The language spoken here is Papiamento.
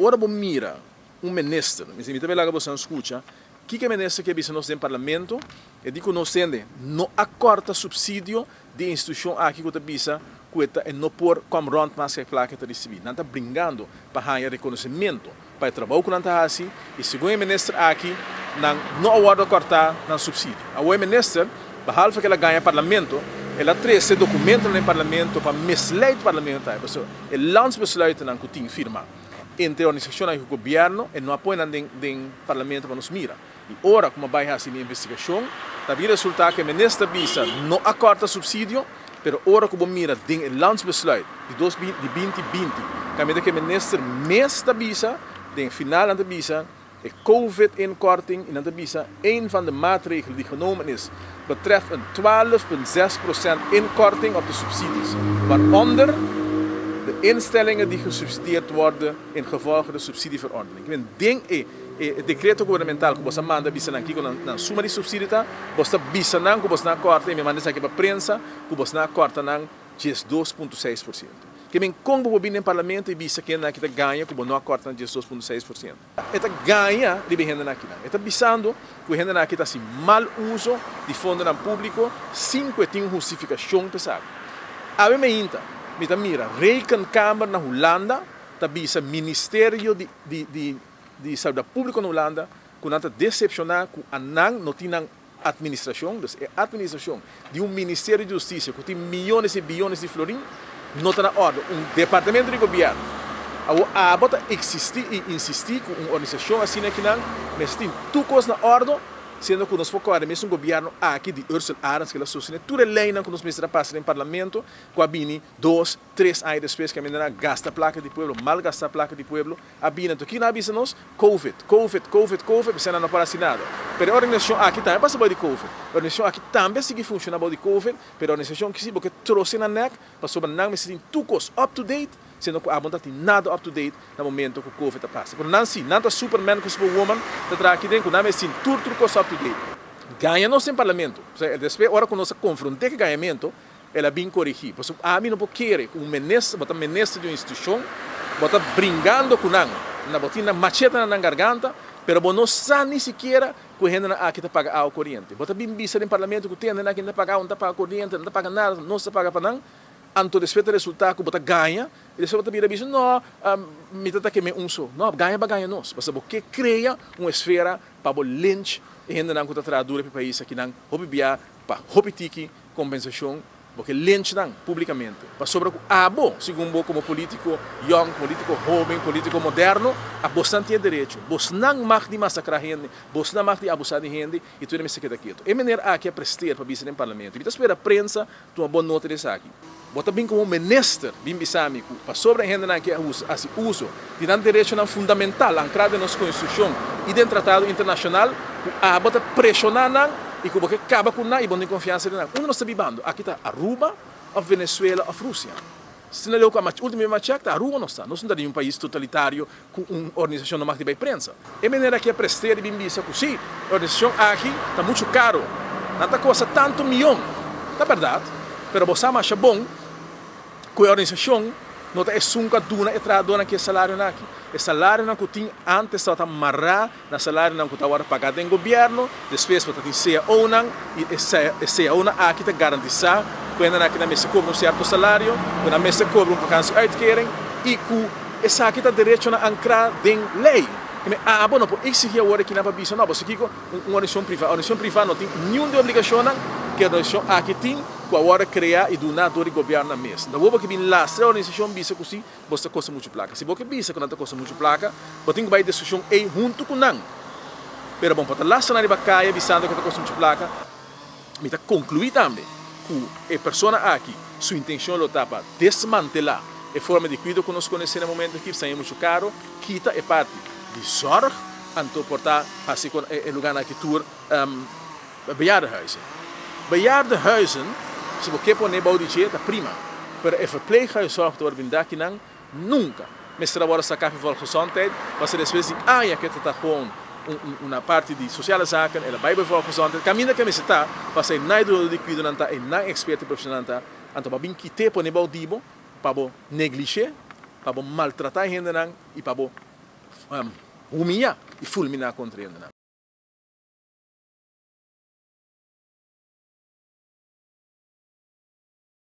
Ora bo mira un minister, mi ta laga boso scucha, kico e minister kier bisa nos den parlamento, e di cu nos tende, no a corta subsidio di institucion aki cu ta bisa cu e no por come rond mas cu e placa ta ricibi. Nan ta bringando pa haya reconocimento pa e trabou cu nan ta haci y segun e minister aki, nan no a wordo corta nan subsidio. E minister, behalve cu el a gaña parlamento, el a trece documento den parlamento pa misleid parlamento. E landsbesluit nan cu tin firma entre organisacion y gobierno y no a pone den parlamento pa nos mira. Y ora, cu bay haci mi investigacion, tambe resulta cu e minister bisa no a corta subsidio, pero ora cu mira den landsbesluit di 2020, caminda cu e minister mes ta bisa, den final ta bisa, e COVID-inkorting, y ta bisa, een van de maatregelen die genomen is, betreft een 12,6% inkorting op de subsidies, waaronder de instellingen die gesubsidieerd worden in gevolge de subsidieverordening. Ik den e decreto gubernamental cu bo a manda bisa nan kico nan suma di subsidio ta, bo ta bisa nan cu bo a corta, y mi a manda esaki pa prensa, cu bo a corta nan 12,6%. Kiermen con bo bin den parlamento y bisa cu nan ta gaña cu bo no a corta nan 12,6%. E ta gaña di hende aki nan. E ta bisando cu hende aki ta haci mal uso di fondo publico sin cu tin hustificacion pa esaki. Awe mainta, mi ta mira, Rekenkamer na Hulanda, ta bisa Ministerio di Salud Publico na Hulanda, cu nan ta decepciona cu nan no tin administracion, dus e administracion di un Ministerio di Husticia cu tin miyones y biyones di florin, no ta na orde. Un departamento di gobierno. Abo ta existi y insisti cu un organisacion asina aki nan, mester tin tur cos na orde, siendo cu nos por mes un gobierno aki di Ursula Arends cu el a sostene tur e ley cu nos mester pasa den parlamento, cu a bini 2, 3 aña despues cu a gasta placa di pueblo, mal gasta placa di pueblo, a bini. Anto, kico nan a bisa nos? Covid, Covid, Covid, Covid, bo no por haci nada. Pero e organisacion aki tambe a pasa di Covid. E organisacion aki tambe a sigui funciona di Covid, pero e organisacion cu si, pasobra trose nan nek, pasobra nan mester tin tur cos up to date, siendo cu abo no tin nada up to date na momento cu Covid a pasa. Pero nan si, nan ta Superman cu Superwoman, ta traha aki den, cu nan mester tin tur cos up to date. Gaña nos den parlamento. Osea, despues, ora cu nos confronta cu gañamento, el a bin corigi. Pasobra ami no por kere un minister, bo ta minister di un institucion, bo ta bringando cu nan, na bo tin nan machete na nan garganta, pero bo no sa ni sikiera cu hende nan aki ta paga awa, coriente. Bo ta bin bisa den parlamento cu hende nan aki no ta paga awa, no ta paga coriente, no ta paga nada, nos ta paga pa nan. Anto despues ta resulta cu bo ta gaña, y despues bo ta bira bisa, no, mi ta keme un so. No, gaña pa gaña nos. Pasobra bo kier crea un esfera pa bo lynch e hende nan cu ta traha duro pa pais aki nan, hopi bia pa hopi tiki compensacion, pasobra lynch nan publicamente. Pasobra cu abo, segun bo como politico young, politico hoben, politico moderno, abo nan tin derecho. Bo nan mag di masacra hende, bo nan mag di abusa di hende, y tur mester keda keto. E meneer aki a presteer pa bisa den parlamento. Mi ta spera prensa tuma bon nota di esaki. Bo ta bin como minister, bin bisa mi cu pasobra hende nan kier haci uso di nan derecho nan fundamental, ancra den nos constitucion y den tratado internacional, cu abo ta presiona nan y cu bo kier caba cu nan y bo no tin confiansa den nan. Unda nos ta bibando? Aki ta Aruba, of Venezuela, of Rusia? Si na leu cu ultimo bes check ta Aruba nos ta. Nos no ta un pais totalitario cu un organisacion no mag di bay prensa. E meneer aki a presteer di bin bisa cu si, e organisacion aki ta mucho caro. Nan ta costa tanto miyon. Ta berdad, pero bo sa masha bon cu e organisacion no ta esun cu a duna e trahadornan cu e salarionan aki. E salarionan cu tin antes tabata mara na salarionan cu ta awor paga den gobierno, despues bo ta tin CAO-nan, y e CAO-nan aki ta garantisa cu nan aki nan mester cobra un cierto salario, cu nan mester cobra un vakantie-uitkering, y cu esaki ta derechonan ancra den ley. Abo no por exigi awor aki nan pa bisa, no, bo kico un organisacion priva. Organisacion priva no tin ningun di obligacionnan cu e organisacion aki tin, cu awor crea y duna door di gobierno mes. Da bo kier bin lastra e organisacion bisa cu si, bo ta costa mucho placa. Si bo kier bisa cu nan ta costa mucho placa, bo tin cu bay discusion ey hunto cu nan. Pero bon, pa ta lastra nan riba caya bisando cu ta costa mucho placa, mi ta conclui tambe cu e persona aki, su intencion lo ta pa desmantela e forma di cuido cu nos conoce na momento aki, sa mucho caro, kita e parti di zorg, anto por ta haci cu e lugar aki tur bejaardenhuizen. Bejaardenhuizen, si bo kier pone bou di dje, ta prima. Pero e verpleeghuiszorg door brinda akinan, nunca mester a wordo saca for volksgezondheid, pasobra despues di aña cu ta gewoon un parti di sociale zaken, el a bay bij volksgezondheid, caminda cu mester ta, pasobra e nan di cuido nan ta, e nan experto profesional ta, anto pa bin kit'e pone bou di bo, pa bo neglige, pa bo maltrata hende nan y pa bo humiliá i fulminá kontra nan.